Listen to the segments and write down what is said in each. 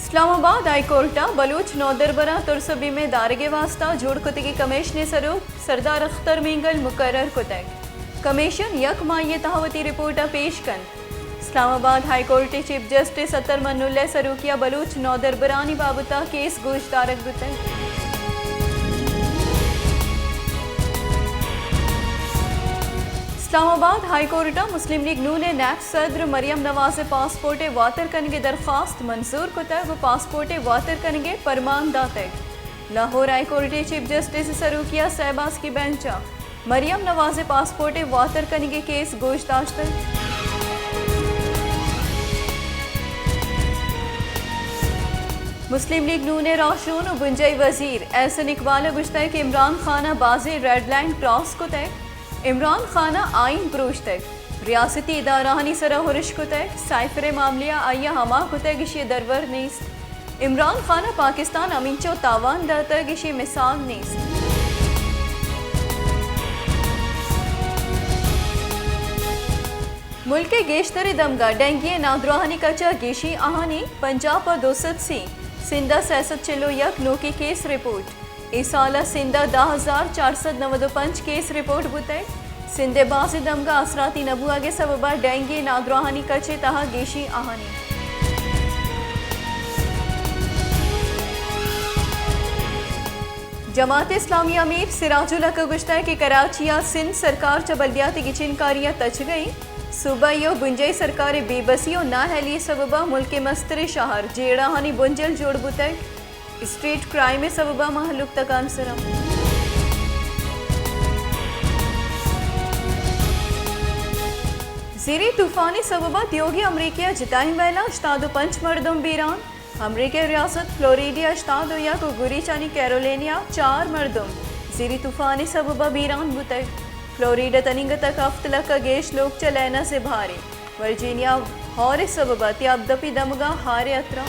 اسلام آباد high court ءَ بلوچ نودربراں ترس ءُ بیم ءِ دارگ ءِ واستہ جوڑ کتگیں کمیشن ءِ سروک سردار اختر مینگل مقرر کتگ۔ کمیشن یک ماہی ءِ تہا وتی رپورٹ ءَ پیش کنت۔ اسلام آباد ہائی کورٹ ءِ چیف جسٹس اطہر منولہ ءِ سروکی ءَ بلوچ نودربرانی بابت ءَ کیس گوشدارگ بوتگ۔ اسلام آباد ہائی کورٹ ءَ مسلم لیگ نون ءِ نیب صدر مریم نواز ءِ پاسپورٹ ءِ واتر کنگ ءِ درخواست منظور کتگ ءُ پاسپورٹ ءِ واتر کنگ ءِ پرمان داتگ۔ لاہور ہائی کورٹ ءِ چیف جسٹس ءِ سروکی ءَ سئے باسکی بینچ ءَ مریم نواز ءِ پاسپورٹ ءِ واتر کنگ ءِ کیس گوش داشتگ۔ مسلم لیگ نون ءِ راہشون ءُ بنجاہی وزیر احسن اقبال ءَ گوشتگ کہ عمران خان ءَ بازیں ریڈ لائن کراس کتگ، عمران خان ءَ آئین پروشتگ، ریاستی ادارہانی سرا ہرش کتگ، سائفر ءِ معاملہ ءَ آئی ءَ ہما کتگ، ایشی ءِ درور نیست۔ عمران خان ءَ پاکستان ہمینچو تاوان داتگ، ایشی ءِ مثال نیست۔ ملک ءِ گیشتریں دمگ ءَ ڈینگی ءِ نادراہانی کچ ءَ گیشیں آہانی، پنجاب ءَ دو سد سی، سندھ ءَ سئے سد چل ءُ یک نوکیں کیس رپورٹ۔ اے سال ءَ سندھ ءَ دہ ہزار چار سد نود ءُ پنچ کیس رپورٹ بوتگ۔ سندھ ءِ بازیں دمگ ءَ آسراتی نہ بوہگ ءِ سبب ءَ ڈینگی ءِ نادراہانی کچ ءِ تہا گیشیں آہانی۔ جماعت اسلامی ءِ امیر سراج الحق ءَ گوشتگ کہ کراچی ءَ سندھ سرکار چہ بلدیاتی گچینکاری ءَ تچگ ءَ انت۔ صوبائی ءُ بنجاہی سرکار ءِ بے بسی ءُ نااہلی ءِ سبب ءَ ملک ءِ مستریں شہر جیڑہانی بنجل جوڑ بوتگ۔ اسٹریٹ کرائم ءِ سبب ءَ مہلوک تکانسر ءَ۔ زیریں طوفان ءِ سبب ءَ دیوگی امریکہ ءَ جتائیں ویلاں، ہشتاد ءُ پنچ مردم بیران۔ امریکہ ءِ ریاست فلوریڈا ءَ ہشتاد ءُ یک ءُ گوریچانی کیرولینیا ءَ چار مردم زیریں طوفان ءِ سبب ءَ بیران بوتگ۔ فلوریڈا ءَ تنیگتگ ہفت لکھ ءَ گیش لوگ چہ لین ءَ زبہر انت۔ ورجینیا ءَ ہور ءِ سبب ءَ تیابدپی دمگاں ہار ءِ ہترہ۔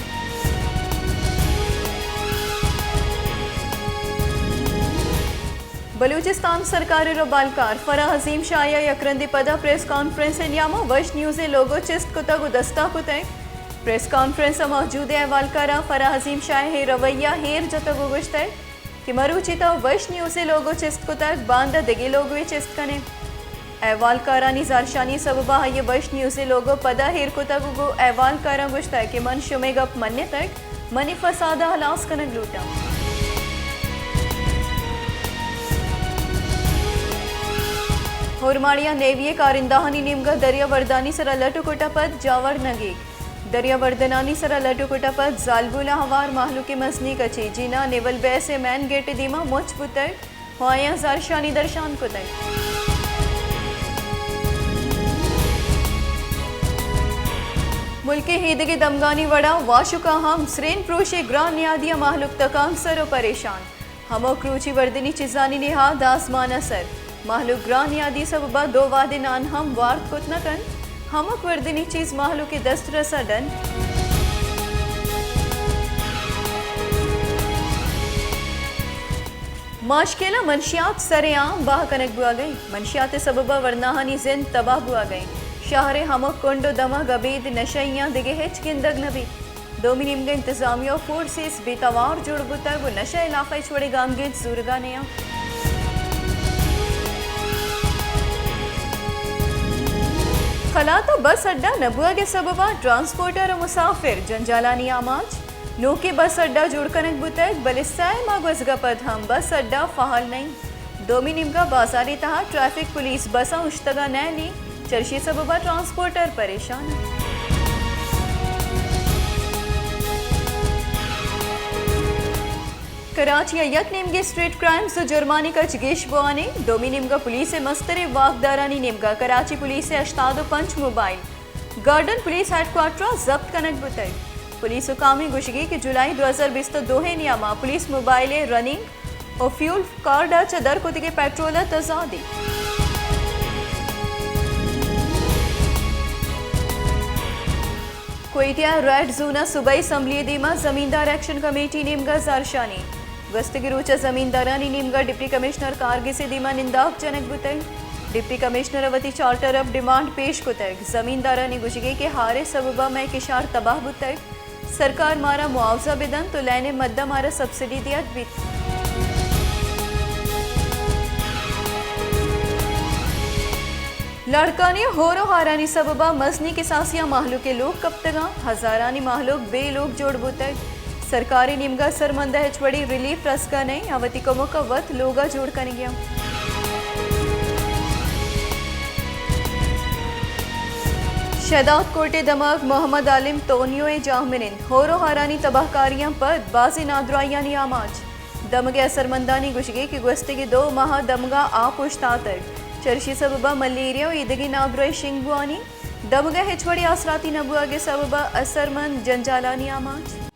بلوچستان سرکار ءِ ربالکار فرح عظیم شاہ ءَ یک رندے پدا پریس کانفرنس ءِ نیام ءَ وش نیوز ءِ لوگو چست کتگ ءُ دستا کتگ۔ پریس کانفرنس ءَ موجودیں احوالکاراں فرح عظیم شاہ ءِ رویہ ءَ ایر جتگ ءُ گوشتگ کہ مروچی تاں وش نیوز ءِ لوگو چست کتگ، باندا دگہ لوگوے چست کن ایں۔ احوالکارانی زہرشانی ءِ سبب ءَ آئی ءَ وش نیوز ءِ لوگو پدا ایر کتگ ءُ گوں احوالکاراں گوشتگ کہ من شمئے گپ منتگ، من اے فساد ءَ ہلاس کنگ لوٹاں۔ ہورماڑی ءَ نیوی ءِ کارندہانی نیمگ ءَ دریا وردانی سرا لٹ ءُ کٹ ءَ پد جاور نگیگ۔ دریا وردنانی سرا لٹ ءُ کٹ ءَ پد زالبول ءَ ہوار مہلوکے مزنیں کچے جناح نیول بیس ءِ مین گیٹ ءِ دیما مچ بوتگ ءُ آیاں زہرشانی درشان کتگ۔ ملک ءِ ایدگہ دمگانی وڑا واشکا ہم سرین پروش ءِ گران نیادی ءَ مہلوک تکانسر ءُ پریشان۔ ہمک روچی وردنی چیزانی نہاد آزمان ءِ سر۔ مہلوک گران نیادی ءِ سبب ءَ دو وہدے نان ہم وارت کت نہ کنت۔ ہمک وردنی چیز مہلوک ءِ دسترس ءَ ڈن۔ ماشکیل ءَ منشیات سر عام بہا کنگ بوہگ ءَ انت۔ منشیات ءِ سبب ءَ ورناہانی زند تباہ بوہگ ءَ انت۔ شہر ءِ ہمک کنڈ ءُ دمگ ابید نشہ یاں دگہ ہچ گندگ نہ بیت۔ دومی نیمگ ءَ انتظامیہ ءُ فورسز بے توار جوڑ بوتگ ءُ نشہ ءِ ہلاپ ءَ ہچ وڑیں گامگیج زورگا نیاں۔ قلات ءَ بس اڈہ نہ بوہگ ءِ سبب ءَ ٹرانسپورٹر ءُ مسافر جنجالانی آماچ۔ نوکیں بس اڈہ جوڑ کنگ بوتگ، بلے سئے ماہ گوزگ ءَ پد ہم بس اڈہ فعال نہ انت۔ دومی نیمگ ءَ بازار ءِ تہا ٹریفک پولیس بساں اوشتگ ءَ نئیلی، چرشی ءِ سبب ءَ ٹرانسپورٹر پریشان انت۔ کراچی ءَ یک نیمگے اسٹریٹ کرائمز ءُ جرمانی کچ گیش بوان انت، دومی نیمگ ءَ پولیس ءِ مستریں واکدارانی نیمگ ءَ کراچی پولیس ءِ ہشتاد ءُ پنچ mobile garden police headquarter ءَ ضبط کنگ بوتگ۔ پولیس حکام ءِ گوشگ ءَ کہ جولائی دو ہزار بیست ءُ دو ءِ نیام ءَ پولیس موبائل ءِ رننگ ءُ فیول کارڈ ءَ چہ در کتگیں پیٹرول ءَ تزادی۔ کوئٹہ ءِ ریڈ زون ءَ صوبائی اسمبلی ءِ دیما زمیندار ایکشن کمیٹی نیمگ ءَ زہرشانی۔ گوستگیں روچ ءَ زمیندارانی نیمگ ءَ ڈپٹی کمشنر کارگس ءِ دیما ننداک جنگ بوتگ۔ ڈپٹی کمشنر ءَ وتی چارٹر آف ڈیمانڈ پیش کتگ۔ زمیندارانی گوشگ ءَ کہ ہار ءِ سبب ءَ مئے کشار تباہ بوتگ۔ سرکار مارا معاوضہ بدنت و لین ء مد ء مارا سبسڈی دیگ بیت۔ لاڑکانی ہور و ہارانی سبب ء مزنیں کساسیاں مہلوک ء لوگ کپتگاں، ہزارانی مہلوک بے لوگ جوڑ بوتگ۔ سرکار ء نیمگ ء اثرمند ء ہچ وڑیں ریلیف رسگ ء نئیں، آ وتی کمک ء وت لوگ ء جوڑ کنگی انت۔ شہداد کوٹ ء دمگ محمد عالم تونیو ء جاہ منند، ہور و ہارانی تباہکاریاں پد بازیں نادراہیانی آماچ۔ دمگ ء اثرمندانی گوشگے کہ گوستگیں دو ماہ ء دمگاں آپ اوشتاتگ، چرشی سبب ء ملیریا و ایدگہ نادراہی شنگ بوانی۔ دمگ ء ہچ وڑیں آسراتی نہ بوہگ ء سبب ء اثرمند جنجالانی آماچ۔